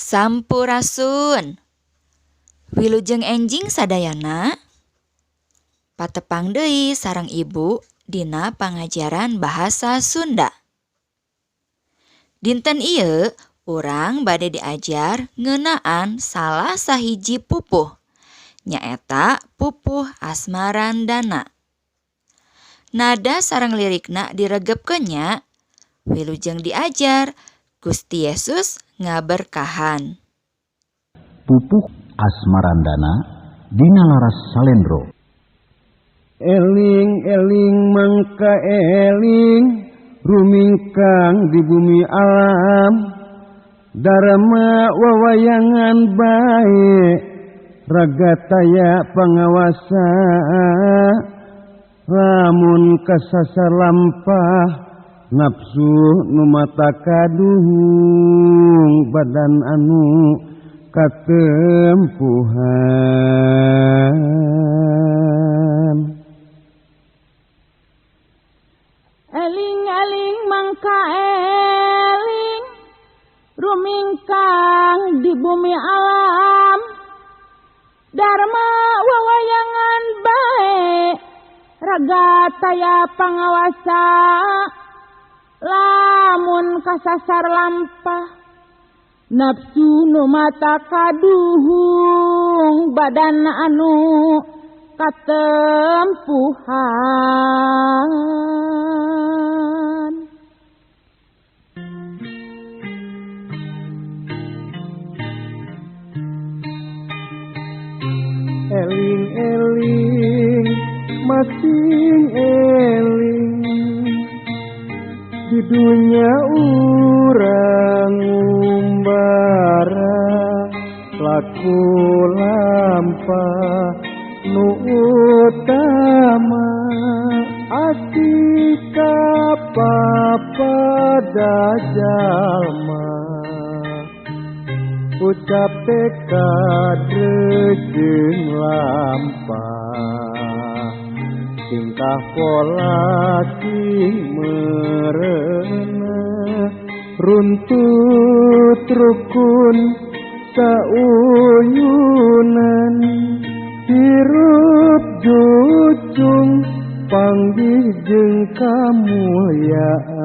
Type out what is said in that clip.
Sampurasun. Wilujeng enjing sadayana. Patepang deui sareng Ibu dina pangajaran bahasa Sunda. Dinten ieu urang bade diajar ngeunaan salah sahiji pupuh, nyaeta pupuh Asmarandana. Nada sareng lirikna diregepkeun nya. Wilujeng diajar, Gusti Yesus ngaberkahan. Pupuh Asmarandana dina laras salendro. Eling-eling mangka eling rumingkang di bumi alam, Dharma wawayangan bae raga taya pangawasa, lamun kasasar lampah nafsu nu mata kaduhung badan anu katempuhan. Eling-eling mangka eling rumingkang di bumi alam, Dharma wawayangan bae raga taya pangawasa, lamun kasasar lampah nafsu nu mata kaduhung badan anu katempuhan. Eling-eling masing eling di dunya urang ngumbara, laku lampah nu utama asika papada jalma, ucap tekad jeung lampah, tingkah pola sing merenah, runtut rukun sauyunan, hirup jucung panggih jeung kamulyaan.